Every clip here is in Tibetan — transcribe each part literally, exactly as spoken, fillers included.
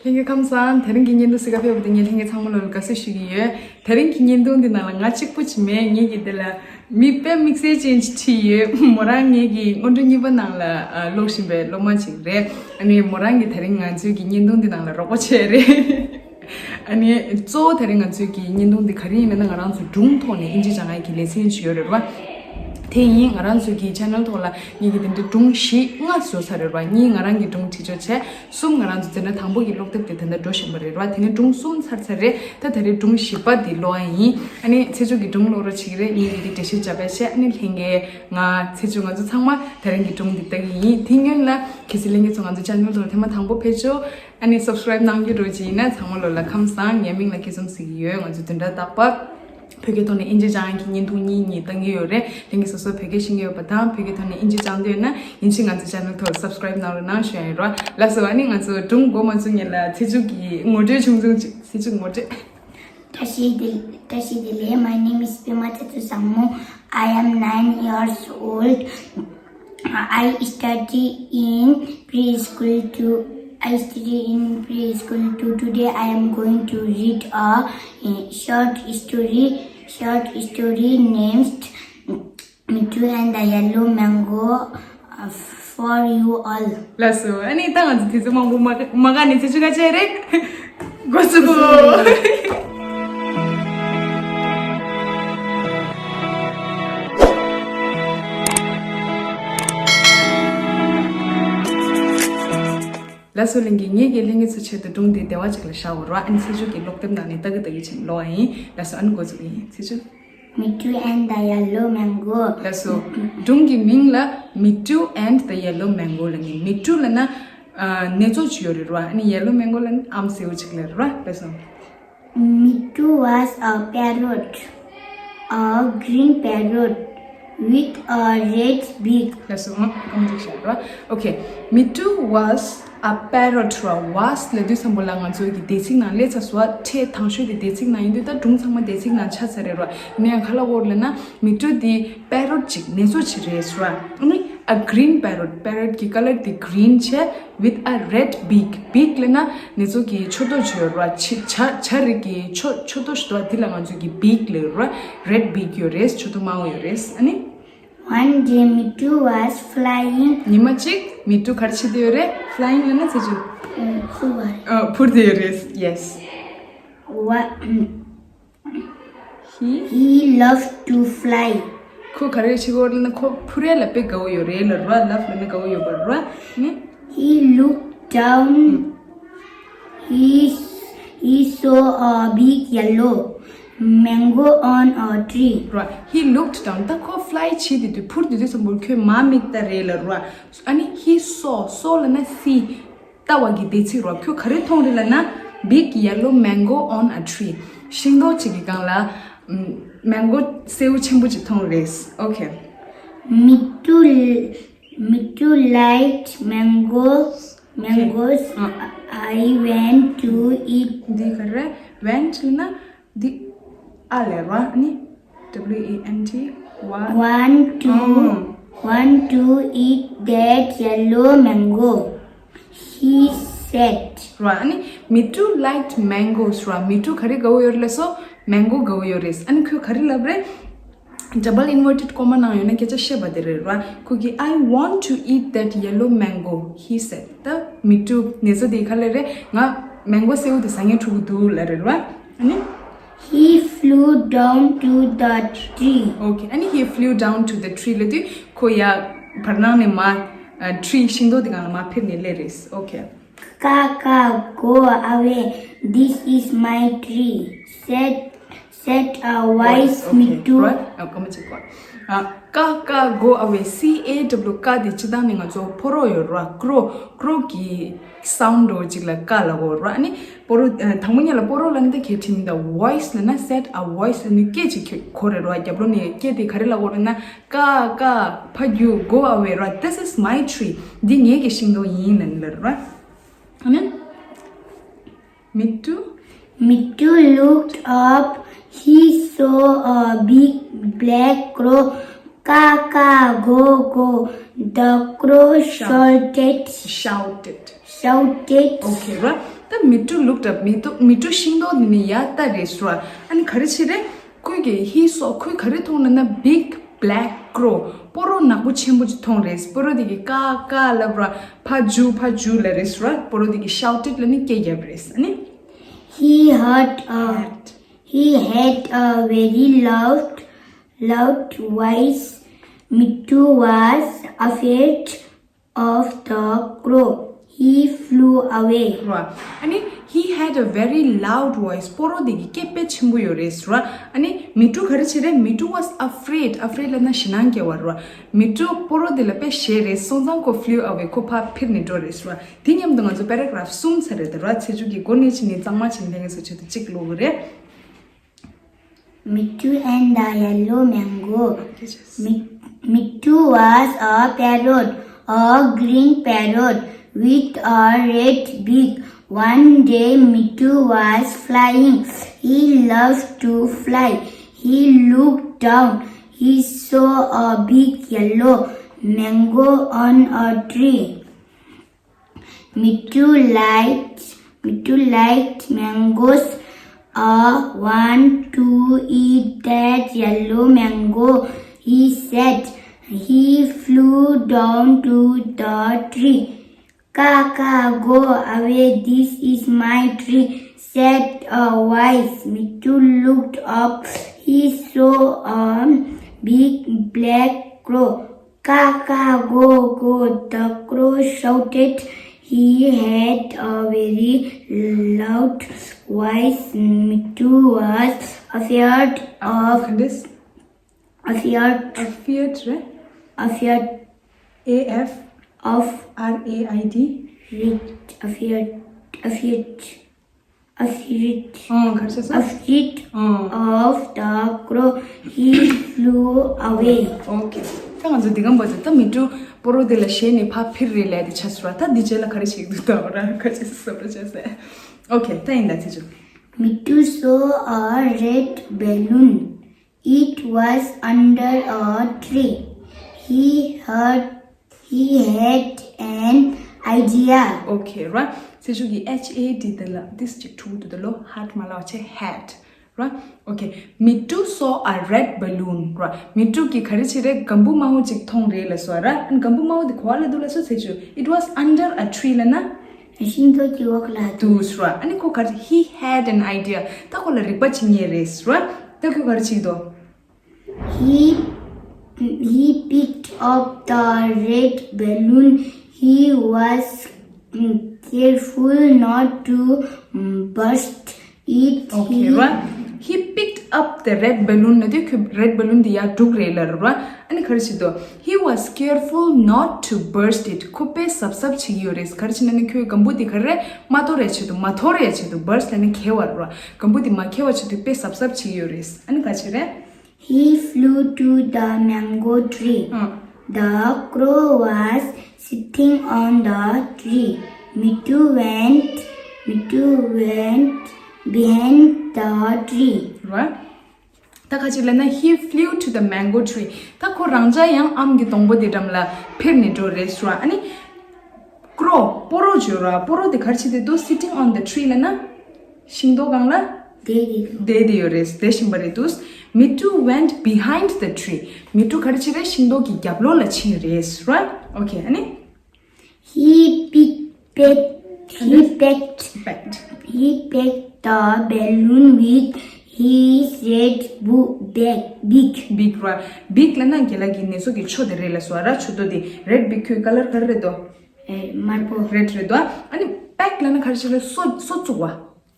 ལྷན་རྒྱས་ཁམས་བཟང་། དེ་རིང་གི་བརྙན་ཐུང་གཟིགས་ག་ཕེབས་པ་དེ་ངས་ལྷན་རྒྱས་ཚང་མ་ལོ་ལ་དགའ་བསུ་ཞུ་གི་ཡོད། དེ་རིང་གི་བརྙན་ཐུང་འདི་ནང་ལ་ང་གཅིག་པུ་ཅིག་མེད། ངེད་ཀྱི་འདི་ལ་མི་དཔེ་དམིགས་བསལ་ཅན་ཅིག་ཁྲིད་ཡོད། མོ་རང་ངེད་ཀྱི་སྔོན་འགྲོ་གཉིས་པ་ནང་ལ་ཨ་སློབ་བཞིན་པའི་སློབ་མ་ཅིག་རེད། ཨ་ནི་མོ་རང་གིས་དེ་རིང་ང་ཚོའི་གི་བརྙན་ཐུང་འདི་ནང་ལ་རོགས་པ་བྱས་རེད། ཨ་ནི་གཙོ་བོ་དེ་རིང་ང་ཚོའི་གི་བརྙན་ཐུང་འདི་ག་རེ་ཡིན་མིན་ན། ང་རང་ཚོ་སྒྲུང་ཐོག་ནས་ཨིན་ཇི་སྦྱང་ཡ་གི་ལེ་ཚན་ཅིག་ཡོད་རེད་བ། དེ་ཡིན་ང་རང་ཚོའི་གི་ཆེ་ནལ་ཐོག་ལ་ངེད་ཀྱི་དེ་འདྲའི་སྒྲུང་བཞི་ལྔ་བཟོས་ཚར་རེད་བ། གཉིས་ང་རང་གི་སྒྲུང་བྲིས་ཆོག་བྱས། གསུམ་ང་རང་ཚོ་འཛིན་གྲྭ་དང་པོ་གི་ཀློག་དེབ་དེ་འདྲ་འགྲོ་བཞིན་པ་རེད་བ། དེ་ནས་སྒྲུང་གསུམ་ཚར་ཚར་རེད། ད་དེ་རིང་སྒྲུང་བཞི་པ་འདི་ཀློག་ཡ་ཡིན། ཨ་ནི་ཚེ་མཆོག་གིས་སྒྲུང་ཀློག་རོགས་བྱེད་ཀྱི་རེད། ངེད་ཀྱིས་འདི་འགྲེལ་བཤད་རྒྱབ་པ་བྱས། ཨ་ནི་ལྷན་རྒྱས་ང་ཚེ་མཆོག་ང་ཚོ་ཚང་མ་དེ་རིང་གི་སྒྲུང་འདི་ལྟ་གི་ཡིན། དེ་སྔོན་ལ་གལ་སྲིད་ལྷན་རྒྱས་ཚོ་ང་ཚོ་ཆེ་ནལ་ཐོག་ལ་ཐེངས་མ་དང་པོ་ཕེབས་ཆོག་ཨ་ནི་སབ་སི་ཀ་རེབ་གནང་རྒྱུ་འགྲོ་ཅིག་ཡིན་ན། ཚང་མ་ལོ་ལ་ཁམས་བཟང་། ངའི་མིང་ལ་སྐྱིད་འཛོམས་ཟེར་གྱི་ཡོད། ང་ཚོ་བདུན་ཕྲག་རྟག་པར་བོད་སྐད་ཐོག་ནས་ཨིན་ཇི་སྦྱང་ཡག་གི་བརྙན་ཐུང་གཉིས་གཉིས་བཏང་གི་ཡོད་རེད། ལྷན་རྒྱས་སོ་སོ་བོད་སྐད་ཤེས་ཀྱི་ཡོད་པ་དང་བོད་སྐད་ཐོག་ནས་ཨིན་ཇི་སྦྱང་འདོད་ཡོད་ན། ཡིན་ཕྱིན་ང་ཚོའི་ཆེ་ནལ་ཐོག་སབ་སི་ཀ་རེབ་གནང་རོགས་གནང་ཞུ་ཡ་ཡིན་རོ། ལགས་སོ། ཨ་ནི་ང་ཚོ་སྒྲུང་འགོ་མ་ཚུགས་སྔོན་ལ་ཚེ་མཆོག་གི་ངོ་སྤྲོད་ཆུང་ཆུང་ཅིག་ཚེ་མཆོག་ངོ་སྤྲོད། བཀྲ་ཤིས་བདེ་བཀྲ་ཤིས་བདེ་ལེགས། My name is Pema Chachusangmo. I am nine years old. I study in preschool two. I study in preschool two. Today I am going to read a, a short story. Short story named Mittu and the Yellow Mango, uh, for you all. ལགས་སོ། ཨ་ནི་ད་ང་ཚོ་དུས་ཚོད་མང་པོ་མ་མ་བཀག་ནས་ཚེ་མཆོག་ག་བྱས་རེད། འགོ་ཚུགས། ལགས་སོ། ལྷན་རྒྱས། ངེད་ཀྱིས་ལྷན་རྒྱས་ཚོའི་ཆེད་དུ་སྒྲུང་འདི་བདེ་བ་ཅིག་ལ་བཞག་ཡོད་རེད་བ། ཨ་ནི་ཚེ་མཆོག་གིས་ཀློག་དེབ་ནང་ནས་ལྟ་གི་ལྟ་གི་བྱས་ནས་ཀློག་ཡ་ཡིན། ལགས་སོ། ཨ་ནི་འགོ་འཛུགས་ཡིན། ཚེ་མཆོག Mittu and the Yellow Mango. ལགས་སོ། སྒྲུང་གི་མིང་ལ་Mittu and the Yellow Mango ལབ་ནས། མི་ཊུ་ལབ་ན་ཨ་ནེ་ཙོ་ཅིག་ཡོད་རེད་བ། ཨ་ནི་ཡེ་ལོ་མེང་གོ་ལབ་ན་ཨམ་སེའུ་ཅིག་ལབ་རེད་བ། ལགས་སོ། Mittu was a parrot, a green parrot with a red beak. ལགས་སོ། ཨང་། ཨང་ཅིག་བཞག་ར། Okay. Mittu was a parrot ར། Was ལབ་དུས་ཙམ་པ་ལ་ང་ཚོའི་གི་འདས་ཚིག་ནང་སླེབས་ཚར་སོང་། ཕྲད་དང་ཤོས་དེ་འདས་ཚིག་ནང་ཡིན་དུས། ད་སྒྲུང་ཚང་མ་འདས་ཚིག་ནང་ཆགས་ཚར་རེད་ར། ཡིན་ན་ཡང་ག་ལབ་དགོས་རེད་ལབ་ན། མི་ཊུ་དེ་པེ་རོ་ཊི་ཅིག་ནེ་ཙོ་ཅིག་རེད་ཟེར་ར། ཨ་ནི་a green parrot. པེ་རོ་ཊི་གི་ཀ་ལར་དེ་གི་རིན་བྱས། With a red beak. བིག་ལབ་ན་ནེ་ཙོ་གི་མཆུ་ཏོ་ཅིག་ཡོད་ར། བྱ་བྱ་རིགས་ཀྱི་མཆུ་མཆུ་ཏོ་ཞིག་འདུག་དེ་ལ་ང་ཚོས་ཀྱི་བིག་ལབ་ར། རེད་བིག་ཡོད་རེད། མཆུ་ཏོ་དམར་པོ་ཡོད་རེད། ཨ་ནི། One day Mittu was flying. ཉི་མ་གཅིག་མི་ཊུ་ག་རེ་བྱེད་དེ་ཡོད་རེད། Flying ལབ་ན་ཚེ་མཆོག་ཨ། འཕུར་བ་རེད། ཨ། འཕུར་དེ་ཡོད་རེད། Yes. What? He He loved to fly. ཁོ་ག་རེ་བྱེད་ཀྱི་ཡོད་རེད་ལབ་ན། ཁོ་འཕུར་ཡ་ལ་དཔེ་དགའ་པོ་ཡོད་རེད་ལབ་ར། ལབ་ལབ་ན་དགའ་པོ་ཡོད་པ་ར། ནི། He looked down. He he saw a big yellow mango on a tree. ར། He looked down. ད་ཁོ་ཕི་ལའི་བྱེད་དེ་དུས། འཕུར་དེ་དུས་ཙམ་པ་ཁོས་མར་མིག་ལྟ་རེད་ལབ་ར། ཨ་ནི་he saw. Saw ལབ་ན་see. ལྟ་བ་གི་འདས་ཚིག་ར། ཁོས་ག་རེ་མཐོང་རེད་ལབ་ན། Big yellow mango on a tree. ཤིང་སྡོང་གཅིག་གི་སྒང་ལ་མེང་གོ་སེའུ་ཆེན་པོ་གཅིག་མཐོང་རེད། Okay. Mittu Mittu liked mangoes. Mangoes. ཨ། I went to eat. འདི་ག་རེ། Went ལབ་ན་འདི་ཨ་ལབ་ར། ཨ་ནི་W E N T. Wa- Want to ཨང་། Want to eat that yellow mango, he said. ར། ཨ་ནི་Mittu liked mangoes ར། མི་ཊུ་ག་རེ་དགའ་པོ་ཡོད་རེད་ལབ་སོང་། མེང་གོ་དགའ་པོ་ཡོད་རེད། ཨ་ནི་ཁོས་ག་རེ་ལབ་རེད། Double inverted comma ནང་ཡོད་ན་སྐད་ཆ་བཤད་པ་དེ་རེད་ར། ཁོ་གིས་I want to eat that yellow mango, he said. ད་མི་ཊུ་ནེ་ཙོ་དེ་ག་ལབ་རེད། ང་མེང་གོ་སེའུ་དེ་ཟ་སྙིང་འདོད་ཀྱི་འདུག་ལབ་རེད་ར། ཨ་ནི། He flew down to the tree. Okay. ཨ་ནི་he flew down to the tree ལབ་དུས་ཁོ་ཡར་བར་སྣང་ནས་མར། ཨ། ཊི་རི་ཤིང་སྡོང་དེ་སྒང་ལ་མར་ཕེབས་ནས་སླེབས་རེད། Okay. Ka ka, go away. This is my tree, said said a voice. Okay. Mittu. Right? ཨ། སྐར་མ་གཅིག་གོ། ཨ། Ka ka, go away. C A W, ཀ་དེ་སྤྱིར་བཏང་ནི་ང་ཚོ་ཕོ་རོག་ཡོད་ར། ཀྲོ་ཀྲོ་གི་སའུན་ཌི་འདྲ་པོ་ཅིག་ལ་ཀ་ལབ་ཀྱི་ཡོད་ར། ཨ་ནི་ཕོ་རོག་ཨ། དང་པོ་ཉིད་ལ་ཕོ་རོག་ལབ་ན་ད་གལ་ཆེ་མི་འདུག voice ལབ་ན། said a voice ལབ་ནི་སྐད་ཅིག་གོ་རེད་ར། རྒྱབ་ལོགས་ནས་སྐད་དེ་ག་རེ་ལབ་ཀྱི་ཡོད་རེད་ན། ཀ་ཀ་ཕ་རྒྱུག go away ར། This is my tree. འདི་ངའི་གི་ཤིང་སྡོང་ཡིན་ལབ་ནི་ལབ་ར། ཨ་ནི། Mittu. Mittu looked up. He saw a big black crow. Ka ka, go go, the crow shouted. Shouted. Shouted. Okay ར། ད་ ད་Mittu looked up. མི་ཏུ་མི་ཏུ་ཤིང་ཏོག་འདི་ནས་ཡར་ལྟ་རེད་ཟེར་བ། ཨ་ནི་ག་རེ་བྱས་རེད། ཁོས་ཀྱིས་he saw, ཁོས་ག་རེ་མཐོང་ལབ་ན་big black crow, སྤོ་རོ་ནག་པོ་ཆེན་པོ་ཅིག་མཐོང་རེད། སྤོ་རོ་དེ་གིས་ཀ་ཀ་ལབ་ར། ཕར་རྒྱུག་ཕར་རྒྱུག་ལབ་རེད་ཟེར་བ། སྤོ་རོ་དེ་གིས་shouted ལབ་ནི་སྐད་རྒྱབ་རེད། ཨ་ནི། He had a, he had a very loud, loud voice. Mittu was afraid of the crow. He flew away. ར། ཨ་ནི། He had a very loud voice. སྤོ་རོ་དེ་གི་སྐད་དཔེ་ཆེན་པོ་ཡོད་རེད་ཟེར་བ། ཨ་ནི། མི་ཏུ་ག་རེ་བྱས་རེད། Mittu was afraid. Afraid ལབ་ན་ཞེད་སྣང་སྐྱེ་བ་ར། མི་ཏུ་སྤོ་རོ་དེ་ལ་དཔེ་ཞེད་རེད། སོང་ཙང་ཁོ་flew away. ཁོ་ཕར་འཕུར་ནས་འགྲོ་རེད་ཟེར་བ། དེ་མཉམ་དུ་ང་ཚོ་paragraph གསུམ་ཚར་རེད་ད་ར། ཚེས་བཅུ་གི་འགོ་ནས་ཕྱིན་ནས་གཙང་མ་ཕྱིན་ལྷན་རྒྱས་ཚོ་ཆེད་དུ་གཅིག་ཀློག་གི་རེད། Mittu and the yellow mango. Mit- Mittu was a parrot, a green parrot with a red beak. One day Mittu was flying. He loved to fly. He looked down. He saw a big yellow mango on a tree. Mittu liked, Mittu liked mangoes. "I want to eat that yellow mango," he said. He flew down to the tree. "Ka ka, go away, this is my tree," said a voice. Mittu looked up. He saw a big black crow. "Ka ka, go, go," the crow shouted. He had a very loud voice. Mittu was afraid of, Candice? Afraid, Afraid, right? Afraid A F of R A I D. Rit, afraid, afraid, afraid, ཨང་། ག་རེ་ཟེར་སོང་། Afraid ཨང་། of the crow, he flew away. Okay. ད་ང་ཚོ་འདི་གམ་པ་ཚོ་ད་མི་ཏུ་སྤོ་རོ་དེ་ལ་ཞེད་ནས་ཕར་འཕུར་རེད་ལབ་དེ་ཆགས་སོང་ར། ད་འདི་རྗེས་ལ་ག་རེ་བྱེད་ཀྱི་འདུག་ད་འོ་ར་ག་ཅི་སོ་ར་བྱས་སེ། Okay. ད་ཡིན་ད་ཚེས་བཅུ། Mittu saw a red balloon. It was under a tree. He had, he had an idea. Okay, right. ཚེས་བཅུ་གི་H A D དེ་ལ་this ཅིག་འཁྲུག་འདུག་ད་ལོ། Had མ་ལབ་བྱས། Had, right? Okay. Mittu saw a red balloon, right? མི་ཏུ་གིས་ག་རེ་བྱས་རེད། སྒམ་པོ་དམར་པོ་ཅིག་མཐོང་རེད་ལབ་སོང་ར། ཨ་ནི་སྒམ་པོ་དམར་པོ་དེ་ག་པར་ལ་འདུག་ལབ་སོང་ཚེས་བཅུ། It was under a tree ལབ་ན། ཤིང་ཏོག་གི་འོག་ལ་འདུག་ཟེར་བ། ཨ་ནི་ཁོ་ག་རེ། He had an idea. ད་ཁོ་ལ་རིག་པ་བྱེད་མཁན་རེད་ཟེར་བ། ད་ཁོས་ག་རེ་བྱེད་ཀྱི་འདུག He, he picked up the red balloon. He was, mm, careful not to, mm, burst it. Okay, he, right. He picked up the red balloon. ན་དེ་ཁོས་red balloon དེ་ཡར་སྒྲུག་རེད་ལབ་ར། ཨ་ནི་ག་རེ་བྱེད་དོ། He was careful not to burst it. ཁོ་དཔེ་གཟབ་གཟབ་བྱེད་ཀྱི་ཡོད་རེད། ག་རེ་བྱེད་ན་ནི་ཁོས་སྒམ་པོ་དེ་ག་རེ་མ་གཏོར་ཡ་ཆེད་དུ། མ་འཐོར་ཡ་ཆེད་དུ། Burst ལབ་ན་འཁེལ་བ་ར། སྒམ་པོ་དེ་མ་འཁེལ་བ་ཆེད་དུ་དཔེ་གཟབ་གཟབ་བྱེད་ཀྱི་ཡོད་རེད། ཨ་ནི་ག་བྱེད་རེད། He flew to the mango tree. ཨ། The crow was sitting on the tree. Mittu went, Mittu went behind the tree. ར། ད་ག་ཅི་ལབ་ན། He flew to the mango tree. ད་ཁོ་རང་ཅག་ཡང་ཨམ་གྱི་སྡོང་པོ་དེ་འགྲམ་ལ་འཕུར་ནས་འགྲོ་རེད་ཟེར་བ། ཨ་ནི་crow སྤོ་རོ་བརྗོད་ར། སྤོ་རོ་དེ་ག་རེ་བྱེད་དེ་འདུག Sitting on the tree ལབ་ན། ཤིང་ཏོག་སྒང་ལ་བསྡད་དེ་འདུག་བསྡད་དེ་ཡོད་རེད། བསྡད་བཞིན་པ་རེད་འདུག Mittu went behind the tree. མི་ཏུ་ག་རེ་བྱེད་རེད། ཤིང་ཏོག་གི་རྒྱབ་ལོགས་ལ་ཕྱིན་རེད། Right? Okay. ཨ་ནི། He picked, pecked, he pecked, pecked, he pecked the balloon with his red bo- bag, beak. Beak ར། Beak ལབ་ན་རྒན་ལགས་ཀྱིས་ནེ་ཙོ་གི་མཆུ་དེ་རེད་ལབ་སོང་ར། མཆུ་ཏོ་དེ། Red beak ཁོའི་ཀ་ལར་ག་རེ་རེད་དོ། ཨེ། དམར་པོ། Red རེད་དོ། ཨ་ནི་peck ལབ་ན་ག་རེ་བྱེད་རེད། སོ་སོ་བཙུགས་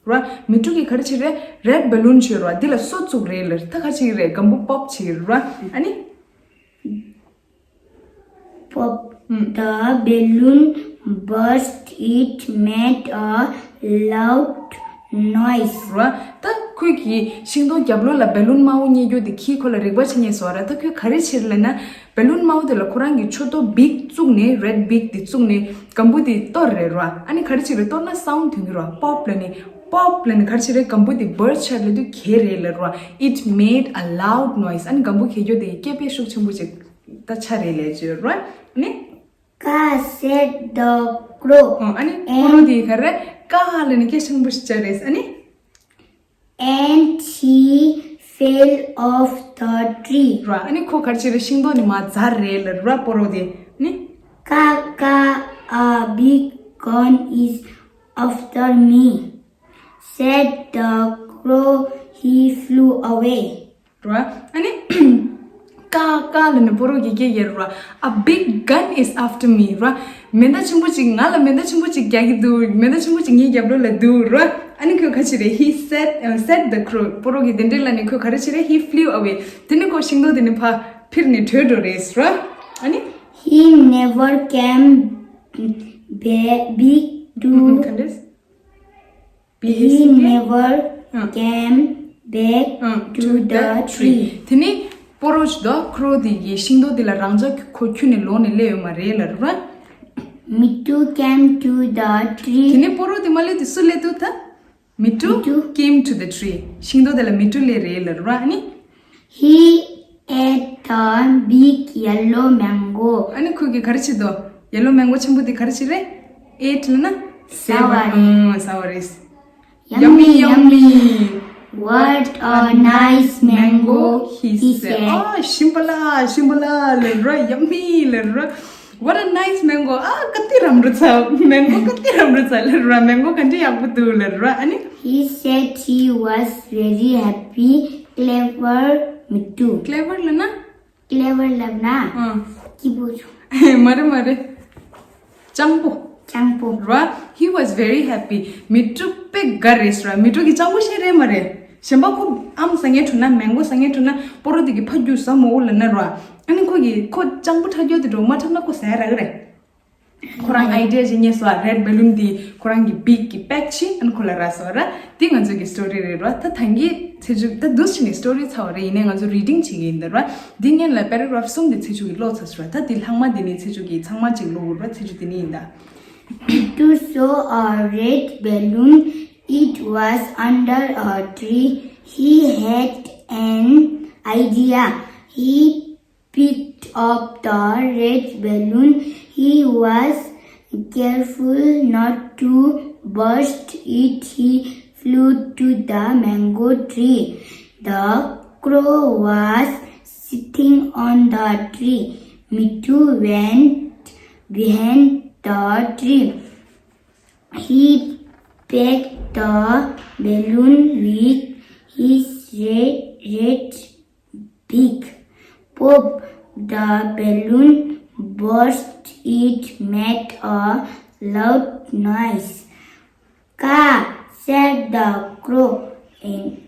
པ། ར། མི་ཏུ་གིས་ག་རེ་བྱེད་རེད། Red balloon བྱོས་ར། འདི་ལ་སོ་བཙུགས་རེད་ལབ། ད་ག་བྱེད་ཀྱི་རེད། སྒམ་པོ་pop བྱེད་ཀྱི་རེད་ར། ཨ་ནི། Pop. ཨུམ། The balloon burst. It made a loud noise. ར། ད་ཁོས་ཀྱིས་ཤིང་ཏོག་རྒྱབ་ལོགས་ལ་balloon དམར་པོ་རྙེད་རྒྱུ་དེ་གིས་ཁོ་ལ་རིག་པ་བྱེད་མཁན་བཟོས་པ་ར། ད་ཁོས་ག་རེ་བྱེད་ལབ་ན། Balloon དམར་པོ་དེ་ལ་ཁོ་རང་གི་མཆུ་ཏོ་beak བཙུགས་ནས། Red beak དེ་བཙུགས་ནས་སྒམ་པོ་དེ་གཏོར་རེད་ར། ཨ་ནི་ག་རེ་བྱེད་རེད། གཏོར་ན་sound ཐོན་གྱི་ར། Pop ལབ་ནས། Pop ལབ་ནས་ག་རེ་བྱེད་རེད། སྒམ་པོ་དེ་burst ཆགས་ལབ་དུས་གས་རེད་ལབ་ར། It made a loud noise. ཨ་ནི་སྒམ་པོ་གས་རྒྱུ་དེ་སྐད་དཔེ་ཤུགས་ཆེན་པོ་ཅིག་ད་ཆགས་རེད་ལབ་བརྗོད་ར། ཨ་ནི། Ka, said the crow. ཨ་ནི་ཁོ་རང་དེ་ག་རེ། ཀ་ལབ་ནས་སྐད་ཆེན་པོ་ཞིག་བྱས་རེད། ཨ་ནི། And he fell off the tree. ར། ཨ་ནི་ཁོ་ག་རེ་བྱས་རེད། ཤིང་སྡོང་ནས་མར་འཛེགས་རེད་ལབ་ར་པོ་རོ་དེ། ཨ་ནི། Ka ka, a big gun is after me, said the crow. He flew away. ར། ཨ་ནི། ཀ་ཀ་ལབ་ནས་པོ་རོ་གིས་སྐད་རྒྱག་ར། A big gun is after me. ར། མེ་མདའ་ཆེན་པོ་ཅིག་ང་ལ་མེ་མདའ་ཆེན་པོ་ཅིག་རྒྱག་གི་འདུག་མེ་མདའ་ཆེན་པོ་ཅིག་ངའི་རྒྱབ་ལོགས་ལ་འདུག་ར། ཨ་ནི་ཁོས་ག་རེ་བྱས་རེད། He said, uh, said the crow. པོ་རོ་གིས་དེ་འདྲས་ལབ་ནས་ཁོས་ག་རེ་བྱས་རེད། He flew away. དེ་ནས་ཁོ་ཤིང་སྡོང་དེ་ནས་ཕར་འཕུར་ནས་བྲོས་འགྲོ་རེད་ར། ཨ་ནི། He never came back to ག་འདྲས། He never ཨ། came back ཨ། to the tree. དེ་ནས་པོ་རོ་ཆུ་དོ་ཁོ་རོ་དེ་གི་ཤིང་སྡོང་དེ་ལ་རང་ཅག་ཁོ་ཁྱོན་ནས་ལོག་ནས་སླེབས་ཡོད་མ་རེད་ལབ་ར། Mittu came to the tree. དེ་ནས་པོ་རོ་དེ་མ་སླེབས་དུས་སུ་སླེབས་འདུག་ད། Mittu Mittu came to the tree. ཤིང་སྡོང་དེ་ལ་མི་ཏུ་སླེབས་རེད་ལབ་ར། ཨ་ནི། He ate the big yellow mango. ཨ་ནི་ཁོ་གིས་ག་རེ་བྱས་འདུག་ཡེ་ལོ་མེང་གོ་ཆེན་པོ་དེ་ག་རེ་བྱས་རེད། Ate ལབ་ན། ཟ་བ། ཟ་བ་རེད། ཨང་། ཟ་བ་རེད། Yummy, yummy. What a nice mango, he said. ཨ། ཞིམ་པ་ལ་ཞིམ་པ་ལ་ལབ་ར། Yummy ལབ་ར། What a nice mango. ཨ། ག་དེ་རམ་རུ་ཚ། མེང་གོ་ག་དེ་རམ་རུ་ཚ་ལབ་ར། མེང་གོ་ག་འདྲ་ཡག་པོ་འདུག་ལབ་ར། ཨ་ནི། He said he was very happy, clever Mittu. Clever ལབ་ན། Clever ལབ་ན། ཨང་། སྐྱིད་པོ་བྱུང་། མ་རེད་མ་རེད། སྤྱང་པོ། སྤྱང་པོ། ར། He was very happy. མི་ཏུ་དཔེ་དགའ་རེད་ར། མི་ཏུ་གི་སྤྱང་པོ་ཤེས་རེད་མ་རེད། གཞན་པ་ཁོ་ཨམ་ཟ་ངེ་འགྲོ་ན། མེང་གོ་ཟ་ངེ་འགྲོ་ན། པོ་རོ་དེ་གི་ཕ་རྒྱུ་ཟ་མོ་འོ་ལབ་ན་ར། ཨ་ནི་ཁོ་གི་ཁོ་སྤྱང་པོ་ཁྲ་རྒྱུ་དེ་འགྲོ་མ་ཁྲབ་ན་ཁོ་ཟ་ཡ་རག་གི་རེད། ཁོ་རང་ཨའི་ཌི་ཡ་ཅིག་རྙེད་སོང་། རེད་བེ་ལུན་དེ་ཁོ་རང་གི་བིག་གི་པེག་ཅིག་ཨ་ནི་ཁོ་ལ་རག་སོང་ར། འདི་ང་ཚོ་གི་སི་ཊོ་རི་རེད་ར། ད་ད་གིན་ཚེ་མཇུག་ད་འདུག་སེ་བྱས་ནས་སི་ཊོ་རི་ཚར་བ་རེད། ཡིན་ནའི་ང་ཚོ་རི་ཌིང་བྱེད་ཀྱི་ཡིན་ད་ར། འདི་སྔོན་ལ་པེ་ར་གྷ་རཕ་གསུམ་དེ་ཚེ་མཇུག་གི་ཀློག་ཚར་སོང་ར། ད་འདི་ལྷག་མ་འདི་ནི་ཚེ་མཇུག་གི་ཚང་མ་ཅིག་ཀློག་ར། ཚེ་མཇུག་འདི་ནི་ཡིན་ད། Mittu saw a red balloon. It was under a tree. He had an idea. He picked up the red balloon. He was careful not to burst it. He flew to the mango tree. The crow was sitting on the tree. Mittu went behind the tree. He pecked the balloon with his red, red beak. Pop! The balloon burst. It made a loud noise. Ka! said the crow, and,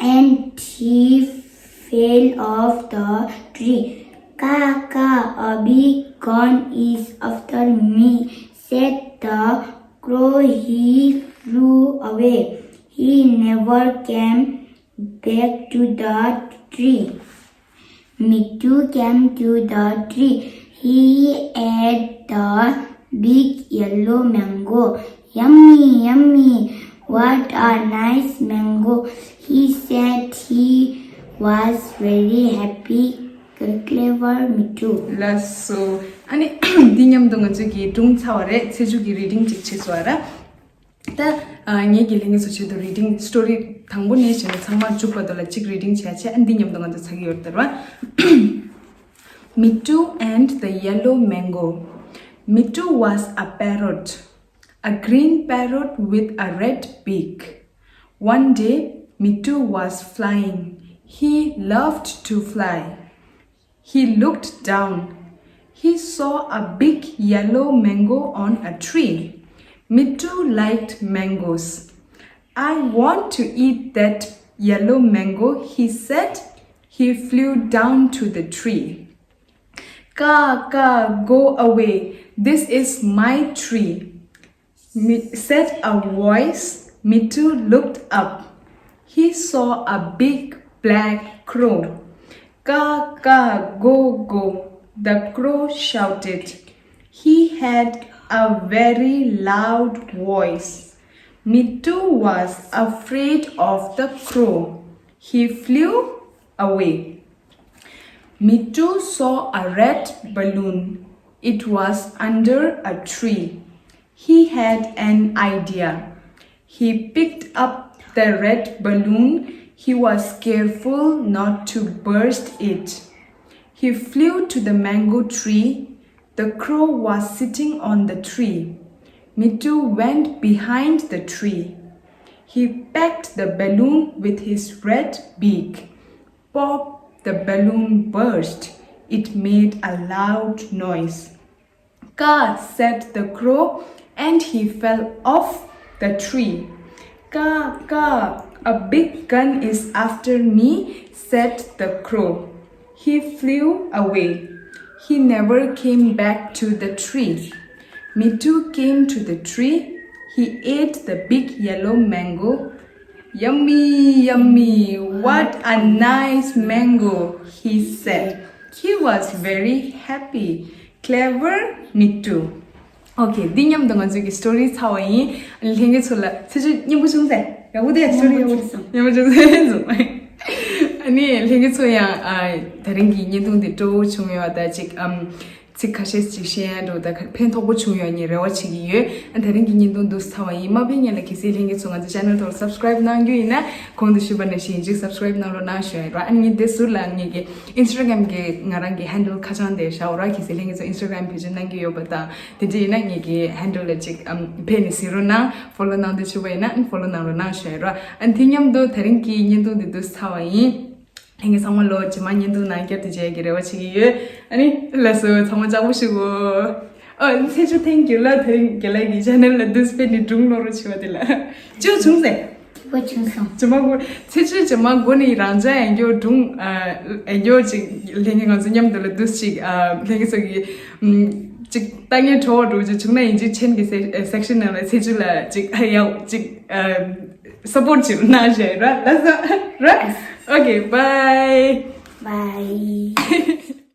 and he fell off the tree. Ka ka, a big gun is after me, said the crow. He flew away. He never came back to the tree. Mittu came to the tree. He ate the big yellow mango. Yummy, yummy. What a nice mango. He said he was very happy. Clever Mittu. ལགས་སོ། ཨ་ནི་འདི་མཉམ་དུ་ང་ཚོས་ཀྱི་སྒྲུང་ཚར་བ་རེད། ཚེ་མཇུག་གི་རི་ཌིང་ཅིག་བྱས་སོང་བ་ར། ད་ཨ་ངེད་ཀྱི་ལྷན་རྒྱས་ཚོ་ཆེད་དུ་རི་ཌིང་སི་ཊོ་རི་དང་པོ་ནས་བྱས་ནས་ཚང་མ་མཇུག་བར་དུ་ལ་གཅིག་རི་ཌིང་བྱས་བྱས། ཨ་འདི་མཉམ་དུ་ང་ཚོ་ཚར་གི་ཡོད་རེད་ད་ར། Mittu and the Yellow Mango. Mittu was a parrot, a green parrot with a red beak. One day, Mittu was flying. He loved to fly. He looked down. He saw a big yellow mango on a tree. Mittu liked mangoes. "I want to eat that yellow mango," he said. He flew down to the tree. "Ka, ka, go away. This is my tree," mi-, said a voice. Mittu looked up. He saw a big black crow. "Ka, ka, go, go," the crow shouted. He had a very loud voice. Mittu was afraid of the crow. He flew away. Mittu saw a red balloon. It was under a tree. He had an idea. He picked up the red balloon. He was careful not to burst it. He flew to the mango tree. The crow was sitting on the tree. Mittu went behind the tree. He pecked the balloon with his red beak. Pop, the balloon burst. It made a loud noise. Ka, said the crow, and he fell off the tree. Ka, ka, a big gun is after me, said the crow. He flew away. He never came back to the tree. Mittu came to the tree. He ate the big yellow mango. Yummy, yummy, what a nice mango, he said. He was very happy. Clever Mittu. Okay, འདི་མཉམ་དུ་ང་ཚོའི་གི་story་ཚར་བ་ཡིན། ཨ་ནི་ལྷན་རྒྱས་ཚོ་ལ་ཚེ་ཆུ་སྙན་པོ་བྱུང་ཟེར། ཡག་པོ་འདུག story་ཡག་པོ་སྙན་པོ་བྱུང་ཟེར་སོང་། ཨ་ནི་ལྷན་རྒྱས་ཚོ་ཡང་ཨ་ད་རིང་གི་བརྙན་ཐུང་འདི་སྤྲོ་བོ་བྱུང་ཡོད་པ་དང་ཅིག་ཨམ་ཚིག་ཁ་ཤས་ཅིག་བཤད་ཡ་འགྲོ་ད་ཕན་ཐོགས་པོ་བྱུང་ཡོད་ངས་རེ་བ་བྱེད་ཀྱི་ཡོད། ཨ་ད་རིང་གི་བརྙན་ཐུང་འདི་ཚར་བ་ཡིན། མ་ཕན་ཉིན་ལ་གལ་སྲིད་ལྷན་རྒྱས་ཚོ་ང་ཚོ་channel་ཐོག་subscribe་གནང་རྒྱུ་ཡིན་ན་གོང་དུ་ཞུས་པ་ནང་བཞིན་ཅིག་subscribe་གནང་རོགས་གནང་ཞུ་ཡ་ཡིན་ར། ཨ་ནི་འདི་ཟུར་ལ་ངས་གི་Instagram་གི་ང་རང་གི་handle་ཁ་བྱང་དེ་བཞག་ར། གལ་སྲིད་ལྷན་རྒྱས་ཚོ་Instagram་བེད་སྤྱོད་གནང་གི་ཡོད་པ་དང་དེ་འདྲ་ཡིན་ན་ངས་གི་handle་ལ་ཅིག་ཨམ་ཕེབས་ནས་གཟིགས་རོགས་གནང་། follow་གནང་འདོད་བྱུང་བ་ཡིན་ན་ཨ་ནི་follow་གནང་རོགས་གནང་ཞུ་ཡ་ཡིན་ར། ཨ་ནི་དེ་མཉམ་དུ་ད་རིང་གི་བརྙན་ཐུང་འདི་འདུག་ཚར་བ་ཡིན། ལྷན་རྒྱས་ཚང་མ་ལོ་རྗེས་མ་བརྙན་ཐུང་ནང་བསྐྱར་དུ་མཇལ་གྱི་རེ་བ་བྱེད་ཀྱི་ཡོད། ཨ་ནི་ལགས་སོ། ཚང་མ་ལྕགས་པོ་བཞེས་གོ། ཨ་ཚེ་ཆུ་ཐེངས་རྒྱུ་ལ་དེ་རིང་རྒན་ལགས་ཀྱི་channel་ལ་འདུག་སྤེལ་ནས་སྒྲུང་ཀློག་རོགས་བྱེད་པ་དེ་ལ་ཅི་བྱུང་ཟེར། ཕྱུག་པོ་བྱུང་སོང་། རྗེས་མ་གོ་ཚེ་ཆུ་རྗེས་མ་གོ་ནས་རང་ཅག་ཡང་སྐྱོ་སྒྲུང་ཨ་ཡང་སྐྱོ་ཅིག་ལྷན་རྒྱས་ང་ཚོ་མཉམ་དུ་ལ་འདུག་ཅིག་ཨ་ལྷན་རྒྱས་ཚོ་གི་ཨམ་ཅིག་ལྟ་ཉན་བྲོ་བ་འགྲོ་ཅིག་བྱུང་ན་ཡིན་ཅིག་ཆེན་གྱི་section་ནང་ལ་ཚེ་ཆུ་ལ་ཅིག་ཨ་ཡག་ཅིག་ཨ་support་བྱེད་རོགས་གནང་ཞེས་ར། ལགས་སོ་ར། Okay, bye. Bye.